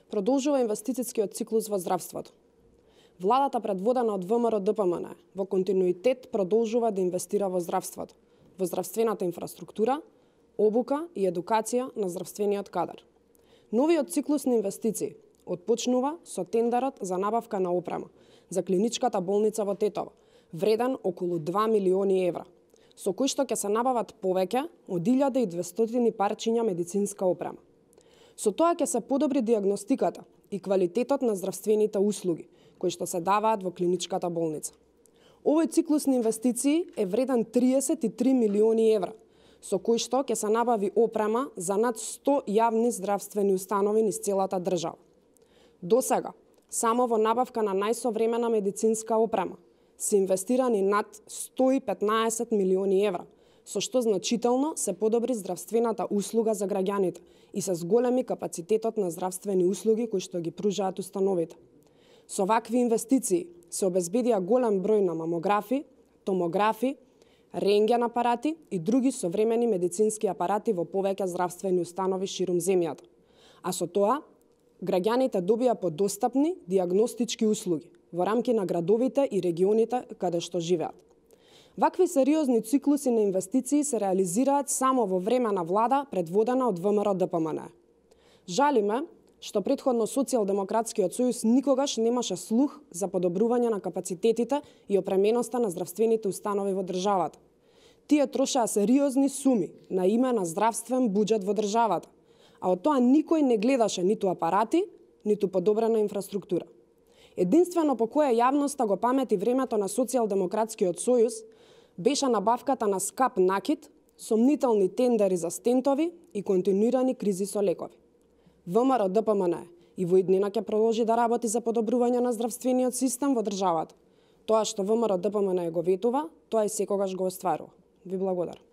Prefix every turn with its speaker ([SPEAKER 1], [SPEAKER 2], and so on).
[SPEAKER 1] Продолжува инвестицијскиот циклус во здравството. Владата предводена од ВМРО-ДПМН во континуитет продолжува да инвестира во здравството, во здравствената инфраструктура, обука и едукација на здравствениот кадар. Новиот циклус на инвестиции отпочнува со тендерот за набавка на опрема за клиничката болница во Тетово, вреден околу 2 милиони евра, со кој што ќе се набават повеќе од 1200 парчиња медицинска опрема. Со тоа ќе се подобри дијагностиката и квалитетот на здравствените услуги кои што се даваат во клиничката болница. Овој циклус на инвестиции е вреден 33 милиони евра, со кој што ќе се набави опрема за над 100 јавни здравствени установи низ целата држава. До сега, само во набавка на најсовремена медицинска опрема се инвестирани над 115 милиони евра, со што значително се подобри здравствената услуга за граѓаните и се зголеми капацитетот на здравствени услуги кои што ги пружаат установите. Со вакви инвестиции се обезбедија голем број на мамографи, томографи, рентген апарати и други современи медицински апарати во повеќе здравствени установи ширум земјата. А со тоа, граѓаните добија подостапни дијагностички услуги во рамки на градовите и регионите каде што живеат. Вакви сериозни циклуси на инвестиции се реализираат само во време на влада предводена од ВМРО-ДПМН. Жалиме што претходно Социјалдемократскиот сојуз никогаш немаше слух за подобрување на капацитетите и опременоста на здравствените установи во државата. Тие трошаа сериозни суми на име на здравствен буџет во државата, а од тоа никој не гледаше ниту апарати, ниту подобрена инфраструктура. Единствено по кое јавноста го памети времето на Социјалдемократскиот сојуз беше набавката на скап накит, сомнителни тендери за стентови и континуирани кризи со лекови. ВМРО-ДПМН и во иднина ќе продолжи да работи за подобрување на здравствениот систем во државата. Тоа што ВМРО-ДПМН го ветува, тоа и секогаш го остварува. Ви благодарам.